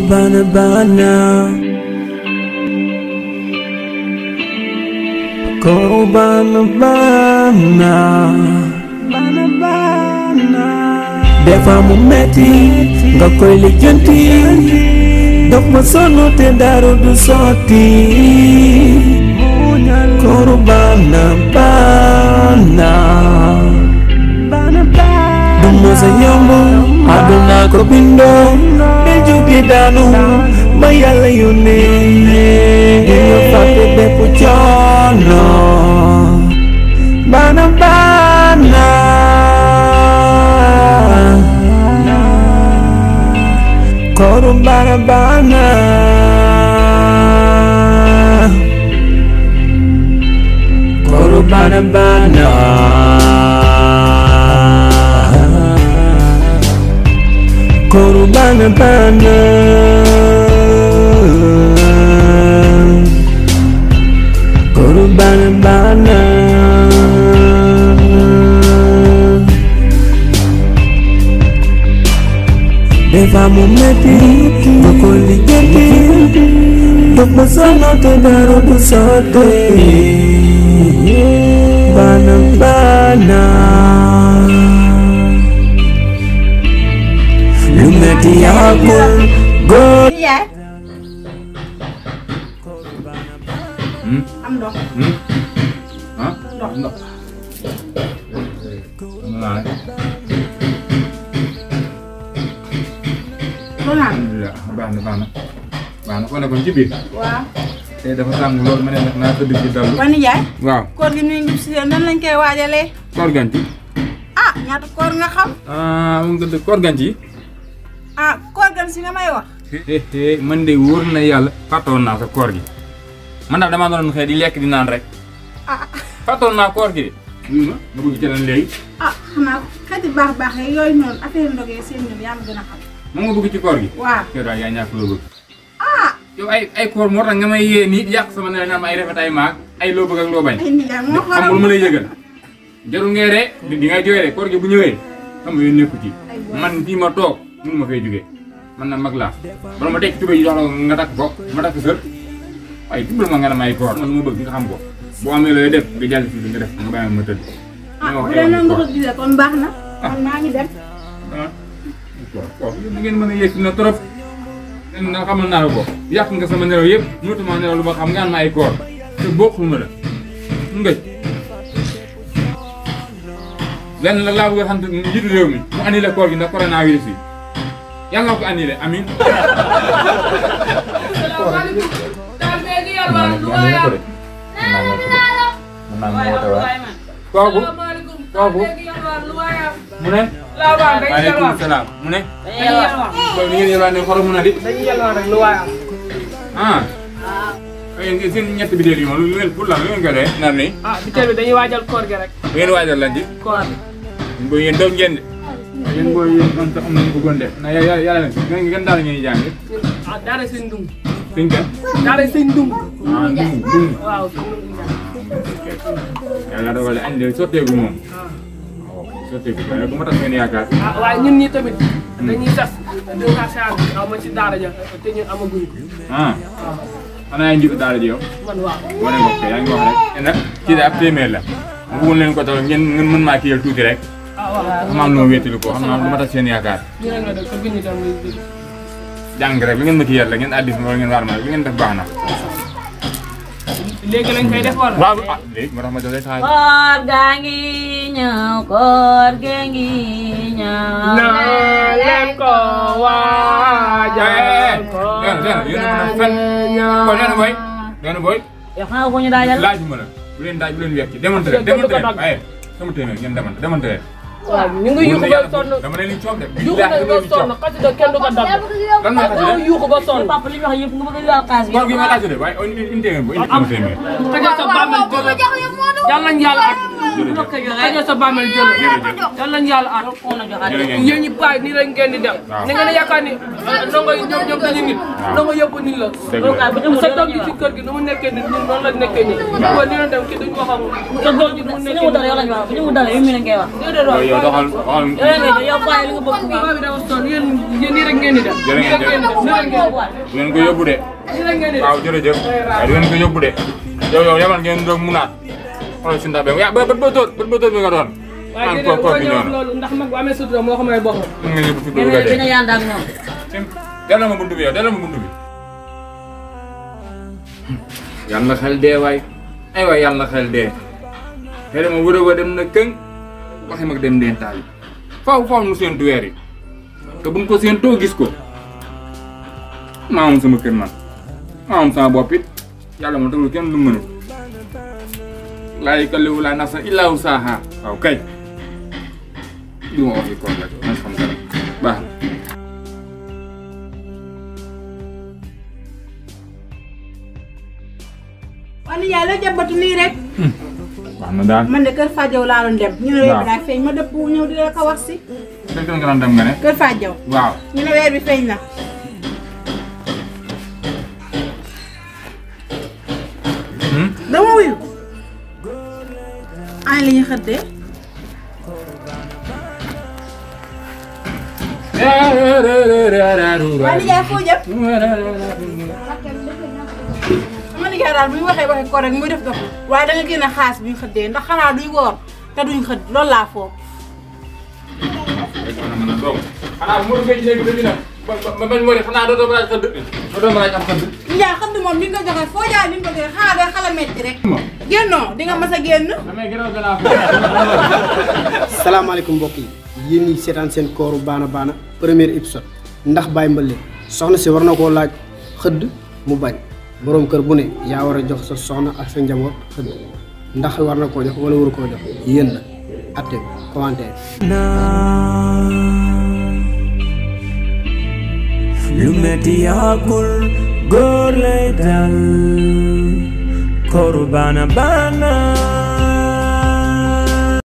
bana bana, koro bana bana, bana bana. Defa mu metti nga koy lijjanti, dox ma sonn te dara du sotti. Koro bana bana, bana bana. Du mosa yomb aduna ko bindo, del jóge daanu ba Yàlla yónnee nga fàtte bépp coono. Bana bana, koro bana bana, koro bana bana, koro bana bana, koro bana bana. Defa mu metti nga koy lijjanti, dox ba sonn te dara du sotti. Bana bana, lu metti yàggul góor. am ndox. ah ndox. alhamdulilah baax na ko nekkoon ci biir. waaw. tey dafa tàng lool ma ne nag naa tëdd ci dallu. Wani Njaay. waaw koor gi nuy ngib si nan lañ koy waajalee. koor ganci. ah ñaata koor nga xam. mu ngi tëdd koor ganci. ah koor gan si nga may wax. man de wóor na yàlla fàttoon naa sa koor gi. man daal damaa doon xëy di lekk di naan rek. ah fàttoon naa koor gi de. ma bëgg ci lan léegi. ah xanaa xeeti baax yooyu noonu affaire ndogee seen ñoom yaa ma gën a xam. moom nga bëgg ci koor gi. waaw yow daal yaa ñàkk loo bëgg. ah. yow ay koor moo tax nga may yee nii yàq sama ne am ay rafet ay maag ay loo bëgg ak loo bañ. ay nijaay moo xam nga lu ma lay yëgal. jarul ngay ree di nga jooy de koor gi bu ñëwee xam nga yoon nekku ci man fii ma toog mënu ma fay jógee man na mag laa bala ma tekki tubéy yi jox la nga takk ko ma takk sër waaye dimbal ma nga ne may koor man lu ma bëgg nga xam ko boo amee looy def nga jàll si nga def nga bàyyi ma tëdd. ah bu dee noonu nga ko gisee kon baax na. man maa ngi dem. waaw yéen ngeen mën a yegg na trop nga xamal naa la ko yàq nga sama nelaw yëpp mënatuma nelaw lu ma xam nga am na ay koor te bokkul ma la ngëj lenn la laa bëgg a xam te njiitu réew mi mu annulé koor gi ndax coronavirus yi yàlla na ko annulé amiin. kooku mu ne. waaleykum salaam mu ne. boobu ni ngeen yelwaan ne xorom na di. dañuy yelwaan rek lu waay am. ah. seen ñett biteel yi moom lu ngeen pour lan lu ngeen ko dee nar nii. ah biteel bi dañuy waajal koor gi rek. bu ngeen waajal lan ci. koor booy yéen doom ngeen de. yéen booy yéen man sax am nañu bëggoon de na yàlla na ngeen daal ngeen jàng. ah daara sëñ Ndum. sëñ kan. daara sëñ Ndum. ah Ndum. waaw sëñ Ndum. yàlla dogal añ de sotteegu moom. waaw sotteegu waaye bu ma tax ngeen yaakaar. ah waaye ñun ñii tamit. dañuy sas. dañuy xaar aw ma ci daara ja te ñun amaguñu ko. ah. xanaa yaa njiitu daara ji yow. man waaw. wane nga ko yaa ngi wax rek. te nag kii de ab téeméer la. mu bëggoon leen ko tax ngeen mën maa kiyal tuuti rek. ah waaw. xam naa lu ma wéetali ko xam naa lu ma tax seen yaakaar. ñu rek la def te bind tam jàng rek li ngeen ma kiyal la ngeen addis ma wala ngeen war ma li ngeen def baax na. léegi lañ koy def wala. waaw ah léegi moo tax ma jox leen xaalis. koor gaa ngi ñëw koor gaa ngi ñëw. na leen ko waajal. yéen a mën a fen. kon yéen a booy. yéen a booy. yow xanaa ko ñu daajal. laajuma la bu leen daaj bu leen wekk ci demante leen demante leen waaye sama téeméer ngeen demante leen. waaw ñu ngi yuuxu ba sonn. dama leen di coob de. yuuxu nañu ba sonn xasida kenn du ko dab. lan mooy xasida yuuxu ba sonn. papa li ñu wax yëpp nga bëgg a yàq xaalis bi. koor gi ma laajte de waaye indi téeméer bu indi sama téeméer. xajal sa bàmmeel jël yàlla nañu yàlla at. xajal sa bàmmeel jël yàlla nañu yàlla at. yéen ñi baay nii lañ ngeen di def. ni ngeen a yaakaar ni ndongo yi ñoom dañu nit. ndongo yëpp nit la. sa doom ji ci kër gi nu mu nekkee nit ñun noonu la nekkee nii. waaw ni leen dem ki duñu wax amul. sa doom ji nu mu nekkee nii. yow lañ wax bu ñu mu dalee yow mi lañ koy wax. yow doxal yow lañ koy yow bàyyi li nga bëgg. bi dafa sonn yéen nii rek ngeen di def. jërëjëf ngeen ko yóbbu de. waaw jërëjëf waaye ngeen ko yóbbu de. yow yamal ngeen doog munaat xoolal si ndax ba tóor bi nga doon. waaye jërëjëf loolu ndax mag bu amee sutura moo xam ne boppam. mën nga yóbbu tudd nga dina yànd ak ñoom. delloo ma buntu bi yow delloo ma buntu bi. yàlla na xel dee waay ay waay yàlla na xel dee. xëy na ma wërëb a dem na këng waxi mag dem deen taal yi faaw nu séentu weer yi te buñ ko séentoo gis ko maa am sama kër man maa am sama bopp it yàlla moo tax lu kenn du mënul laa yukallifu llaahu nafsan illaa wus'ahaa waaw kay du ma wax yi kon rek man xam dara baax na. wala yaay la jàmbatu nii rek. baax na daal man de kër Fadjaw laa doon dem. ñu ne weer bi daal feeñ ma dëpp ñëw di la ko wax si. dëgg nga doon dem nga ne. kër Fadjaw. waaw ñu ne weer bi feeñ na. dama wuyu. ay li ñu xëddee. waaye nijaay foo jëm. sama nijaay daal bu ñu waxee ko rek muy def dox waaye da nga génne xaas bi ñu xëddee ndax xanaa duñ woor te duñ xëdd loolu laa foog. xanaa bu ma duggee ci léegi dëgg na ba bañ moo de xanaa dootoo mën a xëdd dootoo mën a am xëdd. nijaay xëdd moom ni nga ko joxee foo jaay ni nga ko joxee xanaa day xala metti rek. génnoo di nga mas a génn. damay gën a gën a. salaamaaleykum mbokk yi yéen ñi seetaan seen kooru baana baana premier épisode ndax Baye Mbale soxna si war na koo laaj xëdd mu bañ boroom kër bu ne yaa war a jox sa soxna ak sa njaboot xëdd ndax war na koo jox wala waru koo jox yéen la atte commentaire. lu metti yàggul góor lay dal kooru baana baana